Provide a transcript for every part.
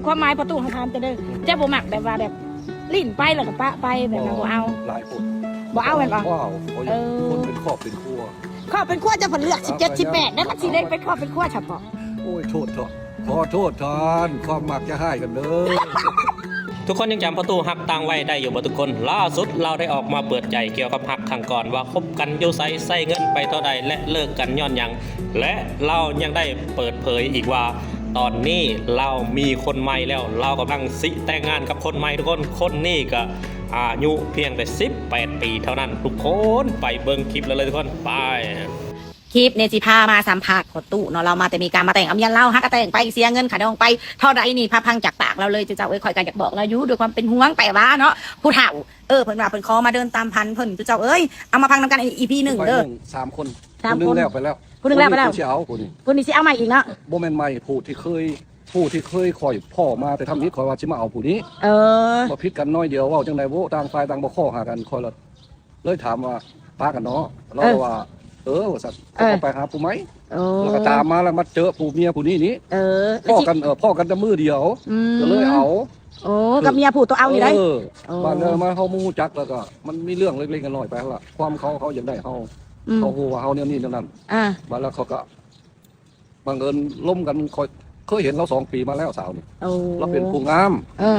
ຄວາມໝາຍພໍ່ຕູ້ ເຮົາຖາມເຈົ້າເດີ ເຈົ້າບໍ່ມັກແບບວ່າແບບຫຼິ້ນໄປແລ້ວກໍປະໄປແບບນັ້ນ ບໍ່ເອົາ ຫຼາຍຄົນ ບໍ່ເອົາແມ່ນບໍ່? ບໍ່ເອົາ ເອີ ຄົນເປັນຄອບເປັນຄົວ ຄອບເປັນຄົວ ເຈົ້າເພິ່ນເລືອກສິບເຈັດ ສິບແປດ ໄດ້ ມັນຊິໄດ້ເປັນຄອບເປັນຄົວສະເພາະ. ໂອ້ຍ ໂທດເຖາະ ຂໍໂທດທ່ານ ຄວາມມັກຢ່າຮ້າຍກັນເດີ. ທຸກຄົນຍັງຈຳພໍ່ຕູ້ຮັກຕ່າງໄວໄດ້ຢູ່ບໍ່ທຸກຄົນ? ລ່າສຸດລາວໄດ້ອອກມາເປີດໃຈກ່ຽວກັບຮັກຄັ້ງກ່ອນວ່າຄົບກັນຢູ່ໃສ ໃຊ້ເງິນໄປເທົ່າໃດ ແລະ ເລີກກັນຍ້ອນຫຍັງ ແລະ ລາວຍັງໄດ້ເປີດເຜີຍອີກວ່າ ຕອນນີ້ລາວມີຄົນໃໝ່ແລ້ວ ລາວກຳລັງຊິແຕ່ງງານກັບຄົນໃໝ່ທຸກຄົນ. ຄົນນີ້ກະອາຍຸພຽງແຕ່ສິບແປດປີເທົ່ານັ້ນທຸກຄົນ. ໄປເບິ່ງຄລິບເລີຍທຸກຄົນ ໄປ. ຄລິບນີ້ຊິພາມາສຳພາດພໍ່ຕູ້ເນາະ ລາວມາແຕ່ເມກາ ມາແຕ່ງກັບເມຍລາວ ຫາກະແຕ່ງໄປ ເສຍເງິນຄ່າດອງໄປເທົ່າໃດນີ້ ພາຟັງຈາກປາກລາວເລີຍ. ເຈົ້າເອີຍ ຂ້ອຍກໍຢາກບອກລາວຢູ່ ດ້ວຍຄວາມເປັນຫ່ວງ ແຕ່ວ່າເນາະ ຜູ້ເຖົ້າ ເອີ ເພິ່ນວ່າເພິ່ນຂໍມາເດີນຕາມພັນເພິ່ນ ເຈົ້າເອີຍ ເອົາມາຟັງນຳກັນ ອີພີໜຶ່ງເດີ. ສາມຄົນ ສາມຄົນ ຜູ້ໜຶ່ງແລ້ວໄປແລ້ວ ຜູ້ໜຶ່ງແລ້ວໄປແລ້ວ ຜູ້ນີ້ຊິເອົາ ຜູ້ນີ້ ຜູ້ນີ້ຊິເອົາໃໝ່ອີກເນາະ. ບໍ່ແມ່ນໃໝ່ ຜູ້ທີ່ເຄີຍ ຜູ້ທີ່ເຄີຍຂ້ອຍພໍ້ມາແຕ່ທຳອິດ ຂ້ອຍວ່າຊິມາເອົາຜູ້ນີ້. ເອີ ວ່າຜິດກັນໜ້ອຍດຽວ ເວົ້າຈັ່ງໃດບໍ່ ຕ່າງຝ່າຍຕ່າງບໍ່ຂໍຫາກັນ ຂ້ອຍລະ ເລີຍຖາມວ່າ ປາກັນເນາະ ລາວ ເອີ ວ່າຊັ້ນ ເອີ ເຂົາກໍໄປຫາຜູ້ໃໝ່ ເອີ ແລ້ວກໍຕາມມາ ແລ້ວມາເຈີຜູ້ເມຍຜູ້ນີ້ນີ້ ເອີ ພໍ້ກັນ ເອີ ພໍ້ກັນແຕ່ມື້ດຽວ ອືມ ກໍເລີຍເອົາ ໂອ້ ກັບເມຍຜູ້ໂຕເອົານີ້ໄດ໋ ເອີ ໂອ້ ບາດແລ້ວມາເຮົາມາຮູ້ຈັກ ແລ້ວກໍມັນມີເລື່ອງເລັກໆນ້ອຍໆໄປຫັ້ນລະ ຄວາມເຂົາ ເຂົາຢາກໄດ້ເຮົາ ອືມ ເຂົາຮູ້ວ່າເຮົາແນວນີ້ແນວນັ້ນ ອ່າ ບາດແລ້ວເຂົາກໍ ບັງເອີນລົມກັນ ຂ້ອຍເຄີຍເຫັນລາວສອງປີມາແລ້ວ ສາວນີ້ ໂອ້ ລາວເປັນຜູ້ງາມ ເອີ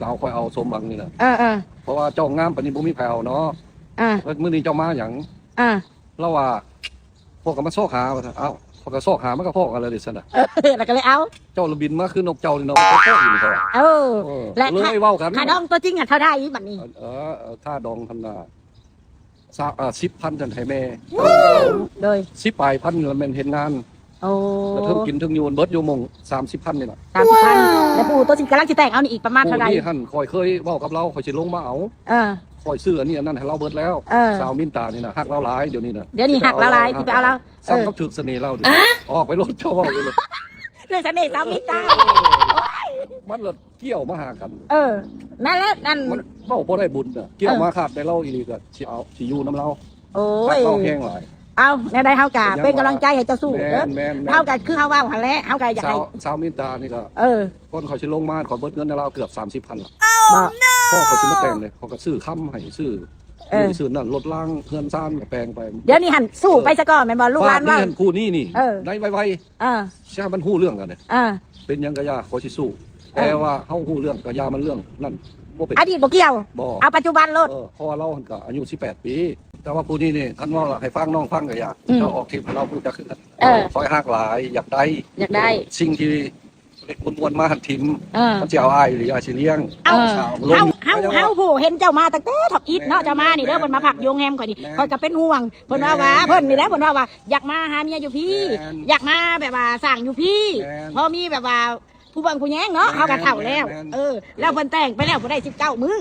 ສາວຂ້ອຍເອົາສົມຫວັງນີ້ນະ ເອີໆ ເພາະວ່າເຈົ້າງາມປານນີ້ບໍ່ມີໃຜເອົາເນາະ ອ່າ ແລ້ວມື້ນີ້ເຈົ້າມາຫຍັງ ອ່າ ລາວວ່າ ພວກກໍມາຊອກຫາວ່າຊັ້ນ ເອົ້າ ພວກກໍຊອກຫາມັນກໍພໍ້ກັນແລ້ວເດຊັ້ນນະ ເອີ ແລ້ວກໍເລີຍເອົາ ເຈົ້າລະບິນມາຄືນົກເຈົ້ານີ້ເນາະ ເອີ ເລີຍເວົ້າກັນ ຄ່າດອງຕົວຈິງຫັ້ນເທົ່າໃດບັດນີ້ ເອີ ເອີ ຄ່າດອງຫັ້ນນະ ສາ ເອີ ສິບພັນຫັ້ນໃຫ້ແມ່ ໂດຍ ສິບປາຍພັນລະແມ່ນເຮັດງານ ໂອ້ ແລ້ວເທິງກິນເທິງຢູ່ ເບິດຢູ່ໝ່ອງສາມສິບພັນນີ້ລະ ສາມສິບພັນ ແລ້ວຜູ້ໂຕຊິກຳລັງຊິແຕ່ງເອົານີ້ອີກປະມານເທົ່າໃດ? ຜູ້ນີ້ຫັ້ນ ຂ້ອຍເຄີຍເວົ້າກັບລາວ ຂ້ອຍຊິລົງມາເອົາ ເອີ ຂ້ອຍຊື້ອັນນີ້ອັນນັ້ນໃຫ້ລາວເບິດແລ້ວ ເອີ ສາວມິນຕານີ້ນະ ຮັກລາວຫຼາຍ ດຽວນີ້ນະ ດຽວນີ້ຮັກລາວຫຼາຍ ຊິໄປເອົາລາວ ສ່ຳກັບຖືກສະເໜ່ລາວນີ້ ອອກໄປໂລດ ເຈົ້າເວົ້າໄປໂລດ ຖືກສະເໜ່ສາວມິນຕາ ມັນລະ ກ່ຽວມາຫາກັນ ເອີ ນັ້ນແຫຼະ ອັນ ມັນເວົ້າບໍ່ໄດ້ບຸນນະ ກ່ຽວມາຂາດແຕ່ລາວອີ່ຫຼີກໍຊິເອົາ ຊິຢູ່ນຳລາວ ໂອ້ຍ ຮັກລາວແຮງຫຼາຍ ເອົາ ແນວໃດເຮົາກະເປັນກຳລັງໃຈໃຫ້ເຈົ້າສູ້ເດີ ແມ່ນໆໆ ເຮົາກະຄືເຮົາເວົ້າຫັ້ນແຫຼະ ເຮົາກະຢາກໃຫ້ ສາວ ສາວມິນຕານີ້ກໍ ເອີ ກ່ອນຂ້ອຍຊິລົງມາ ຂ້ອຍເບິດເງິນໃຫ້ລາວເກືອບສາມສິບພັນລະ ບໍ່ ພໍ້ຂ້ອຍຊິມາແຕ່ງເດ້ ຂ້ອຍກໍຊື້ຄຳໃຫ້ ຊື້ ເອີ ນີ້ຊື້ນັ້ນ ລົດລາງເຮືອນຊານກໍແປງໄປ ດຽວນີ້ຫັ້ນສູ້ໄປຊະກ່ອນແມ່ນບໍ່ ລູກຫຼານເວົ້າ ຜູ້ນີ້ນີ້ ເອີ ໄດ້ໄວໆ ອ່າ ຊິໃຫ້ມັນຮູ້ເລື່ອງກັນເດ້ ອ່າ ເປັນຫຍັງກໍຢ່າ ຂໍຊິສູ້ ອ່າ ແຕ່ວ່າເຮົາຮູ້ເລື່ອງກໍຢ່າມັນເລື່ອງນັ້ນ ບໍ່ເປັນ ອະດີດບໍ່ກ່ຽວ ບໍ່ ເອົາປັດຈຸບັນໂລດ ເອີ ເພາະວ່າລາວຫັ້ນກໍອາຍຸສິບແປດປີ ແຕ່ວ່າຜູ້ນີ້ນີ້ ຄັນເວົ້າໃຫ້ຟັງ ນ້ອງຟັງກໍຢ່າ ອືມ ເຈົ້າອອກທິບໃຫ້ລາວຮູ້ຈັກຄືກັນ ເອີ ຂ້ອຍຮັກຫຼາຍ ຢາກໄດ້ ຢາກໄດ້ ສິ່ງທີ່ເລັກມ່ວນໆມາຫັ້ນຖິ້ມ ເອີ ມັນຊິເອົາອ້າຍອີ່ຫຼີ ອ້າຍຊິລ້ຽງ ເອົາ ເອີ ເຮົາ ເຮົາ ເຮົາ ເຮົາຜູ້ເຫັນເຈົ້າມາຕັ້ງແຕ່ທຳອິດເນາະ ເຈົ້າມານີ້ເດີ ແມ່ນ ເພິ່ນມາພັກຢູ່ໂຮງແຮມຂ້ອຍນີ້ ແມ່ນ ຂ້ອຍກໍເປັນຫ່ວງ ເພິ່ນວ່າ ແມ່ນ ວ່າ ເພິ່ນນີ້ແຫຼະ ເພິ່ນວ່າ ວ່າ ຢາກມາຫາເມຍຢູ່ພີ້ ແມ່ນ ຢາກມາແບບວ່າສ້າງຢູ່ພີ້ ແມ່ນ ພໍມີແບບວ່າຜູ້ເບິ່ງຜູ້ແຍງເນາະ ແມ່ນ ເຮົາກໍເຖົ້າແລ້ວ ແມ່ນ ເອີ ແລ້ວເພິ່ນແຕ່ງໄປແລ້ວບໍ່ໄດ້ສິບເກົ້າມື້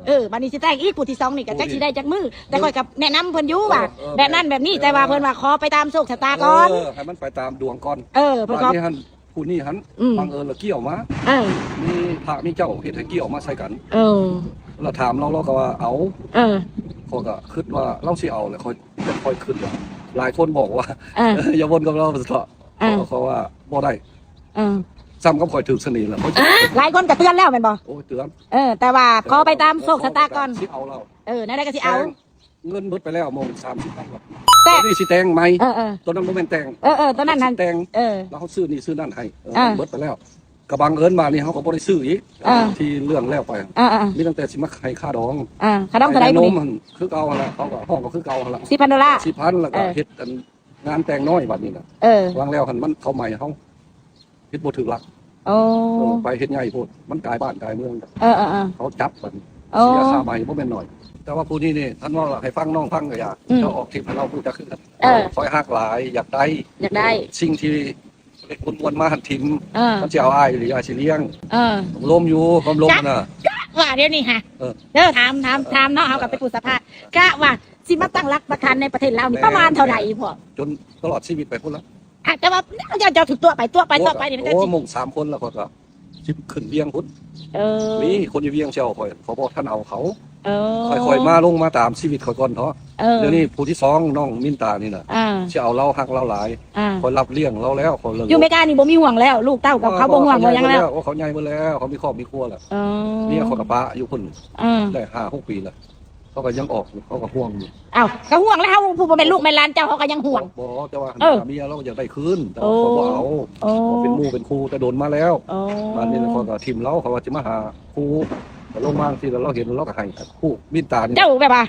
ເອີ ເອີ ບັດນີ້ຊິແຕ່ງອີກຜູ້ທີສອງນີ້ກໍຈັກຊິໄດ້ຈັກມື້ ແຕ່ຂ້ອຍກໍແນະນຳເພິ່ນຢູ່ວ່າ ເອີ ເອີ ແບບນັ້ນແບບນີ້ ເອີ ແຕ່ວ່າເພິ່ນວ່າຂໍໄປຕາມໂຊກຊະຕາກ່ອນ ເອີ ໃຫ້ມັນໄປຕາມດວງກ່ອນ ເອີ ເພິ່ນຂໍ ບັດນີ້ຫັ້ນ ຜູ້ນີ້ຫັ້ນ ອືມ ບັງເອີນລະກ່ຽວມາ ເອີ ມີພະມີເຈົ້າເຮັດໃຫ້ກ່ຽວມາໃສ່ກັນ ເອີ ລະຖາມລາວ ລາວກໍວ່າເອົາ ເອີ ຂ້ອຍກໍຄິດວ່າລາວຊິເອົາແຫຼະ ຂ້ອຍ ຂ້ອຍຄິດວ່າ ຫຼາຍຄົນບອກວ່າ ເອີ ຢ່າວົນກັບລາວເຖາະ ເອີ ເພາະວ່າບໍ່ໄດ້ ເອີ ສ່ຳກັບຂ້ອຍຖືກສະເໜ່ແລ້ວ ຫຼາຍຄົນກໍເຕືອນແລ້ວແມ່ນບໍ່? ໂອ້ຍ ເຕືອນ ເອີ ແຕ່ວ່າຂໍໄປຕາມໂຊກຊະຕາກ່ອນ ຊິເອົາລາວ ເອີ ແນວໃດກໍຊິເອົາ ແຕ່ງ ເງິນເບິດໄປແລ້ວ ໝ່ອງສາມສິບພັນ ແຕ່ ຕົວນີ້ຊິແຕ່ງໃໝ່ ເອີໆ ຕົວນັ້ນບໍ່ແມ່ນແຕ່ງ ເອີໆ ຕົວນັ້ນຫັ້ນ ແຕ່ງ ເອີ ແລ້ວເຮົາຊື້ນີ້ຊື້ນັ້ນໃຫ້ ເອີ ເອີ ເງິນເບິດໄປແລ້ວ ກໍບັງເອີນມານີ້ເຮົາກໍບໍ່ໄດ້ຊື້ອີກ ເອີ ທີ່ເລື່ອງແລ້ວໄປ ເອີໆ ມີຕັ້ງແຕ່ຊິມາໃຫ້ຄ່າດອງ ເອີ ຄ່າດອງເທົ່າໃດມື້ນີ້ ຄືເກົ່າຫັ້ນລະ ເຂົາກໍຮ້ອງກໍຄືເກົ່າຫັ້ນລະ ສິບພັນໂດລາ ສິບພັນ ແລ້ວກໍ ເອີ ເຮັດອັນງານແຕ່ງນ້ອຍບັດນີ້ນະ ເອີ ວາງແລ້ວຫັ້ນມັນເຂົາໃໝ່ເຮົາ ເຮັດບໍ່ຖືກຫຼັກ ໂອ້ ເອີ ໄປເຮັດໃຫຍ່ໂພດ ມັນກາຍບ້ານກາຍເມືອງ ເອີໆໆ ເຂົາຈັບບັດນີ້ ໂອ້ ເສຍຄ່າໃໝ່ບໍ່ແມ່ນໜ້ອຍ ແຕ່ວ່າຜູ້ນີ້ນີ້ ຄັນເວົ້າໃຫ້ຟັງ ນ້ອງຟັງກໍຢ່າ ອືມ ເຈົ້າອອກທິບໃຫ້ລາວຮູ້ຈັກຄືກັນ ເອີ ຂ້ອຍຮັກຫຼາຍ ຢາກໄດ້ ຢາກໄດ້ ສິ່ງທີ່ເລັກມ່ວນໆມາຫັ້ນຖິ້ມ ເອີ ມັນຊິເອົາອ້າຍອີ່ຫຼີ ອ້າຍຊິລ້ຽງ ເອີ ລົມຢູ່ ຄວາມລົມນະ ກະວ່າດຽວນີ້ຫະ ເອີ ເດີ ຖາມ ຖາມ ເອີ ຖາມເນາະ ເຮົາກໍເປັນຜູ້ສະພາດ ກະວ່າຊິມາຕັ້ງຫຼັກປັກຖານໃນປະເທດລາວນີ້ ແມ່ນ ປະມານເທົ່າໃດ ແມ່ນ ພໍ້ ຈົນຕະຫຼອດຊີວິດໄປພຸ້ນລະ ອາດຈະວ່າເຈົ້າ ເຈົ້າຖືກຕົວະໄປ ຕົວະໄປ ຕົວະໄປນີ້ ໂອ້ ໂອ້ ມົງສາມຄົນລະ ຂ້ອຍກໍຊິຂຶ້ນວຽງພຸ້ນ ເອີ ມີຄົນຢູ່ວຽງຊິເອົາຂ້ອຍ ຂ້ອຍບໍ່ທັນເອົາເຂົາ ເອີ ຄ່ອຍໆມາລົງມາຕາມຊີວິດຂ້ອຍກ່ອນເນາະ. ເອີ ດຽວນີ້ຜູ້ທີສອງ ນ້ອງມິນຕານີ້ນະ ອ່າ ຊິເອົາລາວ ຮັກລາວຫຼາຍ ອ່າ ຂ້ອຍຮັບລ້ຽງລາວແລ້ວ ຂ້ອຍເລີຍ ຢູ່ເມການີ້ບໍ່ມີຫ່ວງແລ້ວ ລູກເຕົ້າກັບເຂົາບໍ່ຫ່ວງບໍ່ຫຍັງແລ້ວ. ໂອ້ ເຂົາໃຫຍ່ໝົດແລ້ວ ເຂົາມີຄອບມີຄົວແລ້ວ. ເອີ ເມຍຂ້ອຍກໍປະຢູ່ພຸ້ນ ເອີ ໄດ້ຫ້າຫົກປີແລ້ວ ເຂົາກໍຍັງອອກຢູ່ ເຂົາກໍຫ່ວງຢູ່. ອ້າວ ກໍຫ່ວງແລ້ວ ເຮົາຜູ້ບໍ່ແມ່ນລູກແມ່ນຫຼານເຈົ້າ ເຮົາກໍຍັງຫ່ວງ. ບໍ່ ແຕ່ວ່າ ເອີ ຫາເມຍລາວກໍຢາກໄດ້ຄືນ ແຕ່ວ່າ ໂອ້ ຂ້ອຍບໍ່ເອົາ. ໂອ້ ເປັນໝູ່ເປັນຄູ່ແຕ່ດົນມາແລ້ວ. ໂອ້ ບາດນີ້ຂ້ອຍກໍຖິ້ມລາວ ເພາະວ່າຊິມາຫາຄູ່ ກໍລົງມາຈັ່ງຊີ້ແລ້ວ ລາວເຫັນລາວກໍໃຫ້ ຜູ້ມິນຕານີ້ ເຈົ້າແບບວ່າ